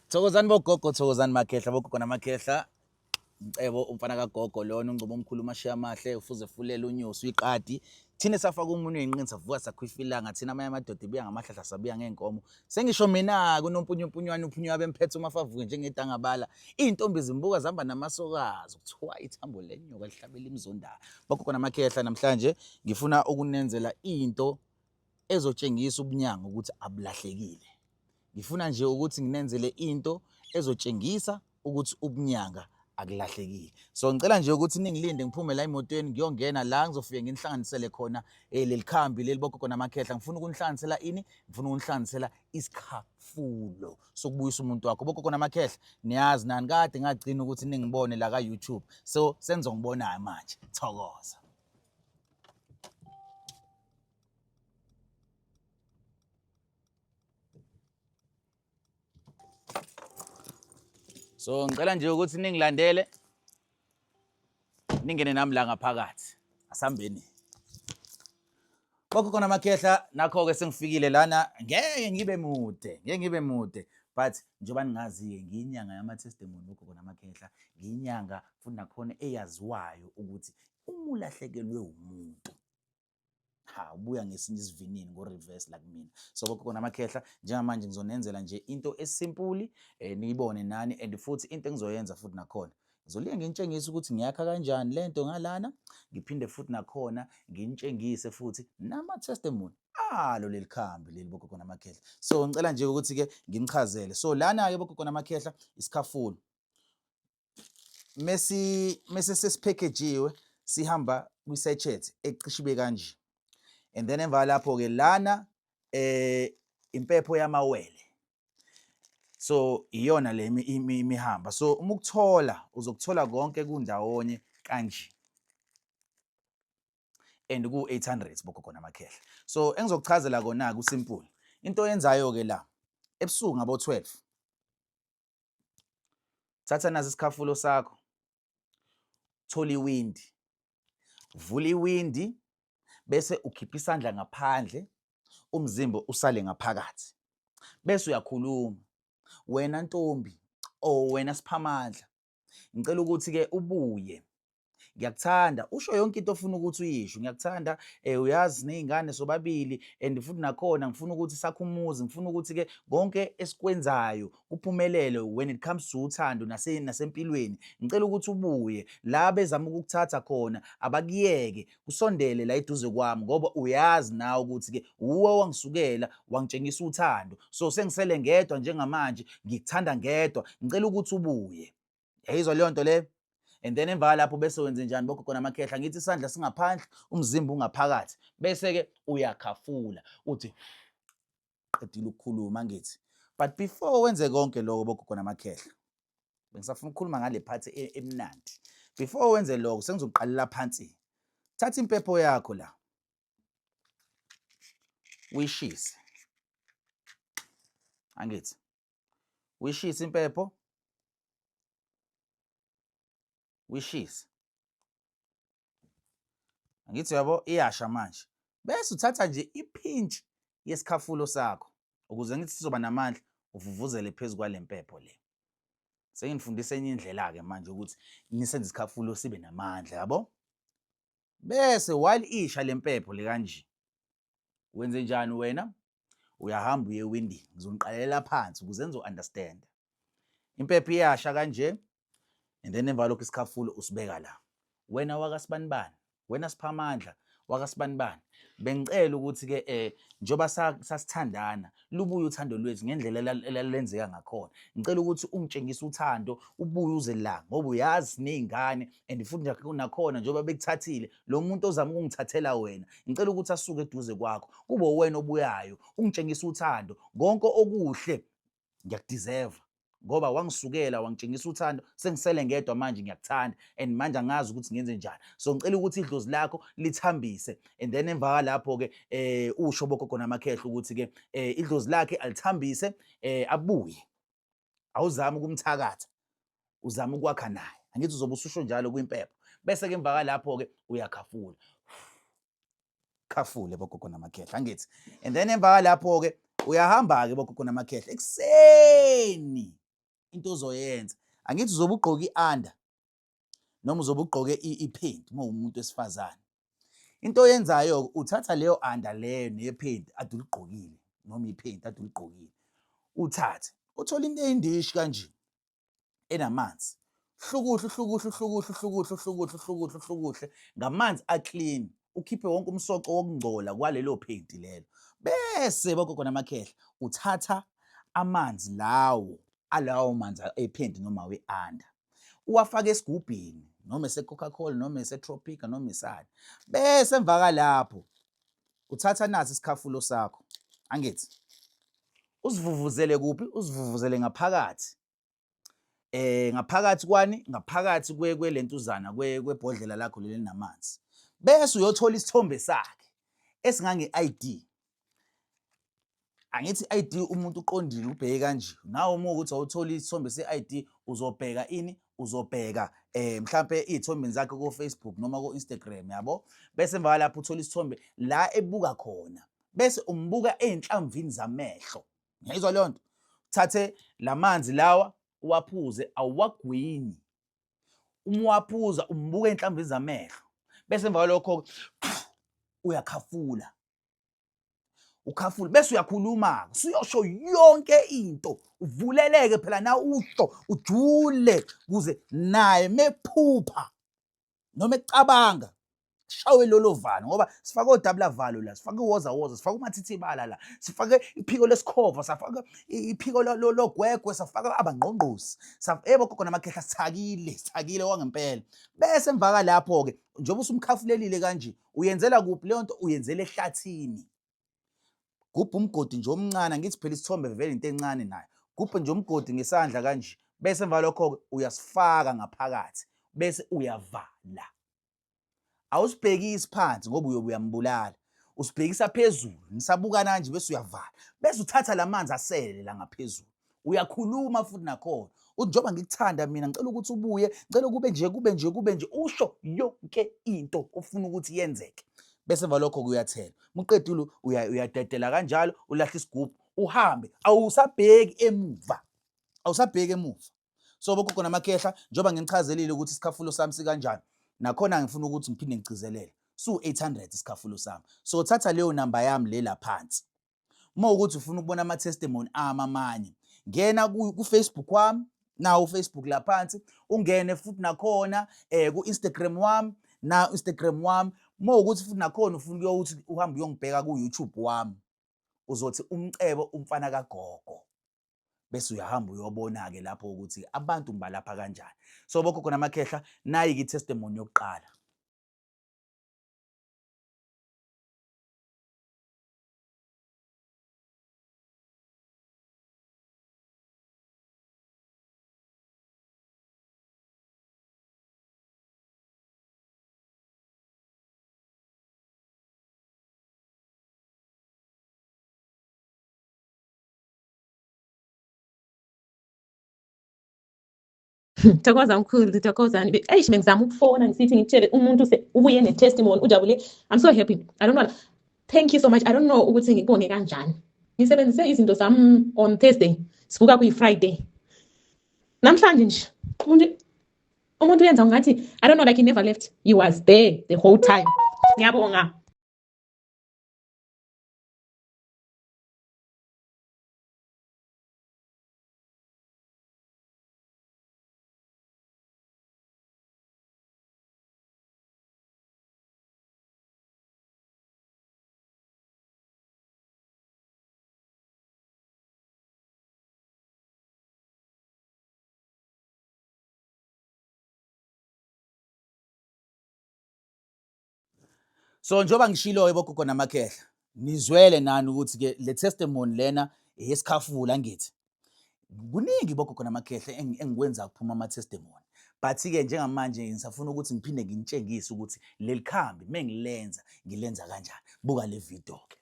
Thokozani bogogo, thokozani makhehla, bogogo namakhehla. Mcebo umfana kagogo lona ungcobo omkhulu umashiya amahle ufuze fulele unyosi uyiqadi. Thina safaka umunwe enqini savuka sakhwifa ilanga thina amanye amadoda ibuya ngamahlahla sabuya ngeenkomo. Sengisho mina-ke unompunyumpunywane uphunywa bemphethe umafavuke njengedangabala. Iy'ntombi zimbuka zihamba namasokazi kuthiwa ithambo lenyoka lihlabela imzondayo. Bogogo namakhehla namhlanje ngifuna ukunenzela into ezotshengisa ubunyanga ukuthi abulahlekile. Ngifuna nje ukuthi nginenzele into ezotshengisa ukuthi ubunyanga akulahlekile. So ngicela nje ukuthi ningilinde ngiphume la emotweni ngiyongena la ngizofike nginihlanganisele khona leli khambi leli bogogo namakhehla. Ngifuna ukunihlanganisela ini? Ngifuna ukunihlanganisela isikhafulo sokubuyisa umuntu wakho. Bogogo namakhehla niyazi nani kade ngagcina ukuthi ningibone la ka-YouTube. So senizongibonayo manje. Thokoza. So ngicela nje ukuthi ningilandele ningene nami la ngaphakathi. Asambeni. Kokho khona amakhehla nakho-ke sengifikile lana ngeke ngibe mude, ngeke ngibe mude but njengoba ningazi-ke ngiyinyanga yama-testimony bogogo namakhehla, ngiyinyanga futhi nakhona eyaziwayo ukuthi uma ulahlekelwe umuntu ha ubuya ngesinye isivinini ngo-reverse la kumina. So bogogo namakhehla njengamanje ngizonenzela nje into esimpuli niyibone nani and futhi into engizoyenza futhi nakhona ngizoliye nginitshengise ukuthi ngiyakha kanjani lento ngalana, ngiphinde futhi nakhona nginitshengise futhi nama-testimony alo leli khambi leli bogogo namakhehla. So ngicela nje ukuthi-ke nginichazele. So lana-ke bogogo namakhehla isikhafulo mesi mese sesiphekejiwe sihamba kwi-sachet ecishe ibe kanje and then emva lapho-ke lana impepho yamawele. So iyona le imihamba. So uma ukuthola uzokuthola konke kundawonye kanje and ku-800 bogogo namakhehla. So engizokuchazela kona kusimple. Into oyenzayo-ke la ebusuku ngabo 12 thatha nazi isikhafulo sakho, thola iwindi, vula iwindi bese ukhipha isandla ngaphandle, umzimba usale ngaphakathi, bese uyakhuluma wena ntombi or wena siphamandla, ngicela ukuthi-ke ubuye, ngiyakuthanda, usho yonke into ofuna ukuthi uyisho, ngiyakuthanda uyazi ney'ngane sobabili and futhi nakhona ngifuna ukuthi sakhe umuzi, ngifuna ukuthi-ke konke esikwenzayo kuphumelele when it comes to uthando nasempilweni, ngicela ukuthi ubuye la bezama ukukuthatha khona abakuyeke kusondele la eduze kwami ngoba uyazi nawe ukuthi-ke uwe owangisukela wangitshengisa uthando, so sengisele ngedwa njengamanje ngikuthanda ngedwa, ngicela ukuthi ubuye. Yayizwa leyo nto leyo? And then emva lapho bese wenze njani bogogo namakhehla? Ngithi isandla singaphandle, umzimba ungaphakathi. Bese-ke uyakhafula uthi qedile ukukhuluma ngithi. But before wenze konke lokho bogogo namakhehla, bengisafuna ukukhuluma ngale part emnandi. Before wenze lokho sengizoqalela phansi. Thatha impepho yakho la. Uyishise. Angithi. Uyishise impepho. Uyishise. Angithi uyabo iyasha manje. Bese uthatha nje ipintshi yesikhafulo sakho ukuze ngithi sizoba namandla uvuvuzele phezu kwale mpepho le. Senginifundisa enye indlela-ke manje ukuthi nisenze isikhafulo sibe namandla yabo. Bese while isha le mpepho le kanje wenze njani wena? Uyahamba uye ewindini, ngizoniqalela phansi ukuze nizo-understand. Impepho iyasha kanje and then emva lokho isikhafulo usibeka la. Wena wakasibanibani, wena siphamandla wakasibanibani, bengicela ukuthi-ke njengoba sasithandana lubuye uthando lwethu ngendlela elalenzeka ngakhona. Ngicela ukuthi ungitshengise uthando ubuye uze la ngoba uyazi siney'ngane and futhi nakhona njengoba bekuthathile lo muntu ozama ukungithathela wena, ngicela ukuthi asuke eduze kwakho kube uwena obuyayo ungitshengise uthando konke okuhle ngiyakudeserve ngoba wangisukela wangitshengisa uthando, sengisele ngedwa manje ngiyakuthanda and manje angazi ukuthi ngenze njani. So ngicela ukuthi idlozi lakho lithambise and then emva kwalapho-ke usho bogogo namakhehla ukuthi-ke idlozi lakhe alithambise abuye. Awuzami ukumthakatha, uzama ukwakha naye. Angithi uzobe ususho njalo kwimpepho. Bese-ke emva kwalapho-ke uyakhafula. Khafule bogogo namakhehla angithi. And then emva kwalapho-ke uyahamba-ke bogogo namakhehla ekuseni. Into ozoyenza, angithi uzobe ugqoke i-under noma uzobe ugqoke iphenti uma uwumuntu wesifazane. Into oyenzayo-ke uthatha leyo under leyo nephenti ade uligqokile noma iphenti ade uligqokile, uthathe uthole into eyindishi kanje enamanzi, hlukuhle uhlukuhle uhlukuhle uhlukuhle uhlukuhle uhlukuhle uhlukuhle ngamanzi a-clean, ukhiphe wonke umsoco wokungcola kwalelo phenti lelo. Bese bogogo namakhehla uthatha amanzi lawo alawo manzi ephenti noma we-under uwafake esigubhini noma ese-Coca-Cola noma ese-Tropica noma esani. Bese emva kalapho uthatha nasi isikhafulo sakho, angithi usivuvuzele kuphi? Usivuvuzele ngaphakathi ngaphakathi kwani? Ngaphakathi kwelentuzana kwebhodlela lakho leli namanzi. Bese uyothola isithombe sakhe esingange-ID. Angithi i-ID umuntu uqondile ubheke kanje. Nawe uma ukuthi awutholi isithombe se-ID uzobheka ini? Uzobheka mhlampe iy'thombeni zakhe ko-Facebook noma ko-Instagram yabo. Bese emva kwalapho uthola isithombe la ebuka khona. Bese umbuka ey'nhlamvini zamehlo. Ngiyayizwa leyo nto? Uthathe la manzi lawa uwaphuze awuwagwinyi. Uma uwaphuza umbuka ey'nhlamvini zamehlo. Bese emva kwalokho uyakhafula. Ukhafule bese uyakhuluma-ke, usuyosho yonke into, uvuleleke phela na usho ujule kuze naye mephupha noma ecabanga shawe lolo valo ngoba sifake odabula valo la, sifake uwoza woza, sifake umathithibala la, sifake iphiko lesikhova, safaka iphiko logwegwe, safaka abangqongqozi, yebo gogo namakhehla, sithakile, sithakile okwangempela. Bese emva kalapho-ke njengoba usumkhafulelile kanje, uyenzela kuphi leyo nto? Uyenzela ehlathini. Gubha umgodi nje omncane, angithi phela isithombe vele into encane nayo. Gubhe nje umgodi ngesandla kanje, bese emva lokho-ke uyasifaka ngaphakathi, bese uyavala. Awusibhekisi phansi ngoba uyobe uyambulala, usibhekisa phezulu, nisabukana kanje bese uyavala, bese uthatha la manzi asele la ngaphezulu. Uyakhuluma futhi nakhona uthi njengoba ngikuthanda mina ngicela ukuthi ubuye, ngicela kube nje kube nje kube nje, usho yonke into ofuna ukuthi yenzeke. Bese emva lokho kuyathela. Muqedile uyadedela kanjalo, ulahla isigubhu uhambe, awusabheki emuva, awusabheki emuva. So bogogo namakhehla, njengoba nginichazelile ukuthi isikhafulo sami sikanjani, nakhona ngifuna ukuthi ngiphinde ngigcizelele, su-800 isikhafulo sami. So thatha leyo namba yami le la phansi. Uma ukuthi ufuna ukubona ama-testimony ami amanye, ngena ku-Facebook wami, nawo uFacebook la phansi, ungene futhi nakhona ku-Instagram wami, na Instagram wami. Uma ukuthi futhi nakhona ufuna ukuyokuthi uhambe uyongibheka ku-YouTube wami, uzothi Umcebo umfana kagogo. Bese uyahamba uyobona-ke lapho ukuthi abantu ngibalapha kanjani. So bogogo namakhehla, nayi-ke i-testimony yokuqala. Thokoza mkhulu, thokozani. Eish, bengizama ukufona ngisithi ngitshele umuntu ubuye ne-testimony ujabule. I'm so happy. I don't know. Thank you so much. I don't know ukuthi ngikubonge kanjani. Ngisebenzise izinto zami on Thursday. Sivuka kuyi-Friday. Namhlanje nje umuntu uyenza ngathi I don't know, like he never left. He was there the whole time. Ngiyabonga. So njengoba ngishilo-ke bogogo namakhehla, nizwele nani ukuthi-ke le testimony lena eyesikhafula angithi. Kuningi bogogo namakhehla engikwenza kuphuma ama-testimony. But-ke njengamanje ngisafuna ukuthi ngiphinde nginitshengise ukuthi leli khambi mengilenza ngilenza kanjani. Buka le video-ke.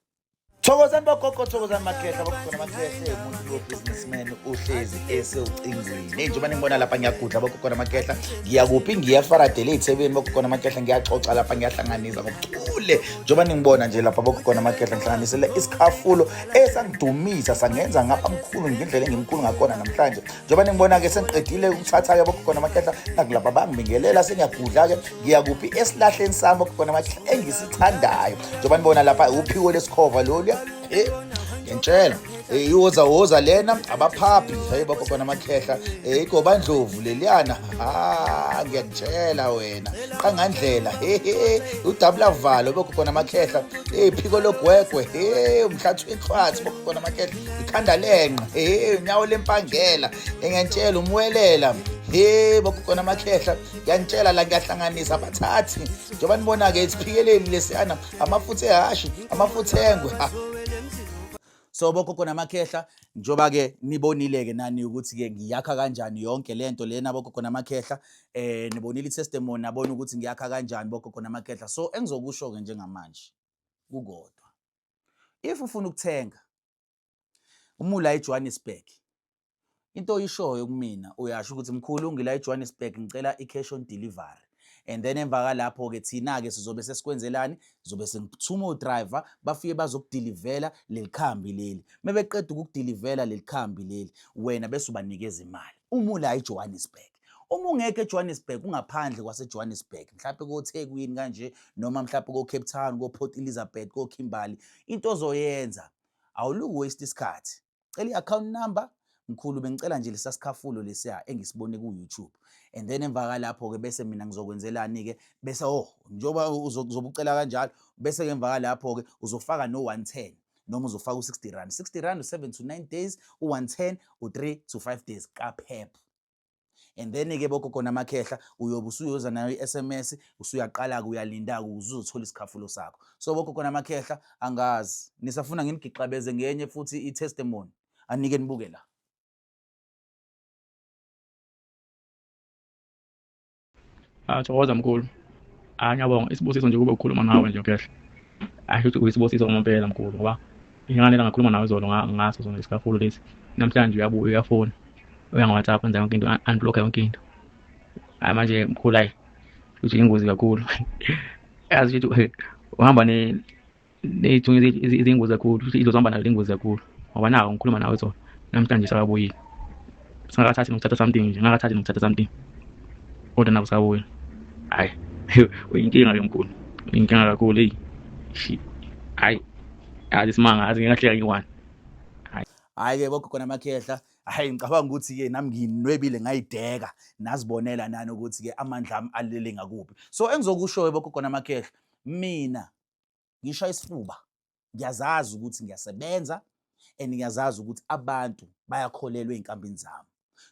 Thokozani bogogo, thokozani makhehla, bogogo namakhehla, umuntu lo businessman uhlezi esewucingweni. Hey, njengoba ningibona lapha ngiyagudla bogogo namakhehla, ngiya kuphi? Ngiya eFaraday eThekwini bogogo namakhehla, ngiyaxoxa lapha ngiyahlanganisa ngobuchule. Njengoba ningibona nje lapha bogogo namakhehla ngihlanganisele isikhafulo esangidumisa sangenza ngapha mkhulu ngendlela engimkhulu ngakhona namhlanje. Njengoba ningibona-ke sengiqedile ukuthatha-ke bogogo namakhehla, nakulapha bangibingelela sengiyagudla-ke ngiya kuphi? Esilahleni sami bogogo namakhehla engisithandayo. Njengoba nibona lapha uphiko lesikhova loluya, ngiyantshela iwoza woza lena abaphaphi, hey bogogo namakhehla, igobandlovu leliyana, ha ngiyakutshela wena qangandlela, he he udabula valo bogogo namakhehla, hey phiko logwegwe, he umhlathi wenhlwathi bogogo namakhehla, ikhanda lenqe, he unyawo lempangela, ngiyantshela umwelela, he bogogo namakhehla, ngiyantshela la ngiyahlanganisa abathathi. Njengoba nibona-ke isiphikeleli lesiyana, amafutha ehashi, amafutha engwe. So bogogo namakhehla, njengoba-ke nibonile-ke nani ukuthi-ke ngiyakha kanjani yonke lento lena bogogo namakhehla, nibonile i-testimony, nabona ukuthi ngiyakha kanjani bogogo namakhehla. So engizokusho-ke njengamanje kukodwa, if ufuna ukuthenga uma ula eJohannesburg, into oyishoyo kumina uyasho ukuthi mkhulu ngila eJohannesburg ngicela i-cash on delivery, and then emva kalapho-ke thina-ke sizobe sesikwenzelani, sizobe sengithuma o-driver bafike bazokudilivela leli khambi leli. Mebeqeda ukukudilivela leli khambi leli, wena bese ubanikeza imali uma ula eJohannesburg. Uma ungekho eJohannesburg, ungaphandle kwaseJohannesburg, mhlawumbe koThekwini kanje, noma mhlawumbe ko-Cape Town, ko-Port Elizabeth, ko-Kimberley, into ozoyenza awuluku waste isikhathi, cela i-account number, mkhulu bengicela nje lesa sikhafulo lesiya engisibone ku-YouTube, and then emva kalapho-ke bese mina ngizokwenzelani-ke, bese oh njengoba uzobe ucela kanjalo, bese-ke emva kalapho-ke uzofaka no-110 noma uzofaka u-60 rand. 60 rand u-7 to 9 days, u-110 u-3 to 5 days kaPep. And then-ke bogogo namakhehla, uyobe usuyoza nayo i-SMS, usuyaqala-ke uyalinda-ke ukuze uzothola isikhafulo sakho. So bogogo namakhehla, angazi nisafuna nginigixabeze ngenye futhi i-testimony, anike nibuke la. Ah, thokoza mkhulu. Ah, ngiyabonga isibusiso nje kube ukukhuluma nawe nje ngehle. Asho ukuthi uyisibusiso ngempela mkhulu, ngoba ingane la ngakhuluma nawe izolo ngaso sona isikakhulu lesi. Namhlanje uyabuya uyafona. Uya ngo-WhatsApp wenza yonke into, unblock yonke into. Hayi manje mkhulu, hayi uthi ingozi kakhulu. Yazi ukuthi uhamba ne ney'thunywa iziyingozi kakhulu, futhi izohamba nayo ingozi kakhulu, ngoba nawo ngikhuluma nawe izolo namhlanje sakabuyile, singakathathi nokuthatha something nje, ngakathathi nokuthatha something, kodwa nabo sakabuyile. Hhayi uyinkinga ke mkhulu, uyinkinga kakhulu. Eyi hhayi yazi isimanga, yazi ngingahleka ngiyi-one. Hhayi-ke bogogo namakhehla, hhayi ngicabanga ukuthi-ke nami nginwebile ngayideka, nazibonela nani ukuthi-ke amandla ami alele ngakuphi. So engizokusho-ke bogogo namakhehla, mina ngishaya isifuba, ngiyazazi ukuthi ngiyasebenza and ngiyazazi ukuthi abantu bayakholelwa ey'nkambini zami,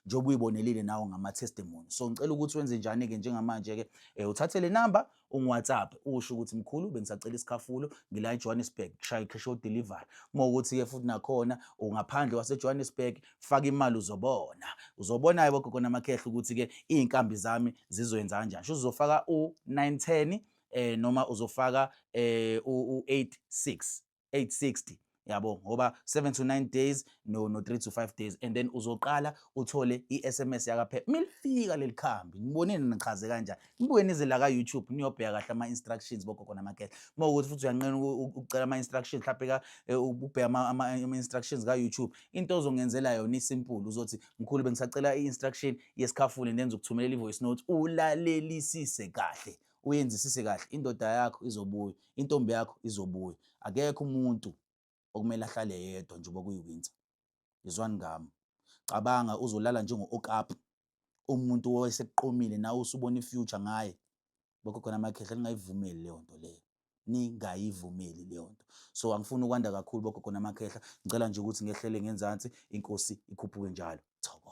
njengoba uyibonelile nawe ngama-testimony. So ngicela ukuthi wenze njani-ke njengamanje-ke, uthathe le namba ungi-WhatsApp usho ukuthi mkhulu bengisacela isikhafulo ngila eJohannesburg, kushaya i-cash on delivery. Uma ukuthi-ke futhi nakhona ungaphandle waseJohannesburg, faka imali uzobona, uzobona-ke bogogo namakhehla ukuthi-ke iy'nkambi zami zizoyenza kanjani. Sho uzofaka u-910 noma uzofaka u-86 860, yabo, ngoba 7 to 9 days no 3 to 5 days, and then uzoqala uthole i-SMS yakaphela milifika leli khambi. Ngibonile nichaze kanjani, nibuye nize la ka-YouTube niyobheka kahle ama-instructions bogogo namakhehla. Uma ukuthi futhi uyanqena ukucela ama-instructions, mhlawumbe ubheka ama-instructions ka-YouTube, into ozongenzela yona isimple, uzothi mkhulu bengisacela i-instruction yesikhafule, and then ngizokuthumelela i-voice note, ulalelisise kahle, uyenzisise kahle, indoda yakho izobuya, intombi yakho izobuya. Akekho umuntu okumele ahlale yedwa njengoba kuyi-winter. Izwani ngami, cabanga uzolala njengo-okapi, umuntu owayesekuqomile nawe usubona i-future ngaye. Bogogo namakhehla, ningayivumeli leyo nto leyo, ningayivumeli leyo nto. So angifuni ukwanda kakhulu bogogo namakhehla, ngicela nje ukuthi ngehlele ngenzansi, inkosi ikhuphuke njalo. Thokoza.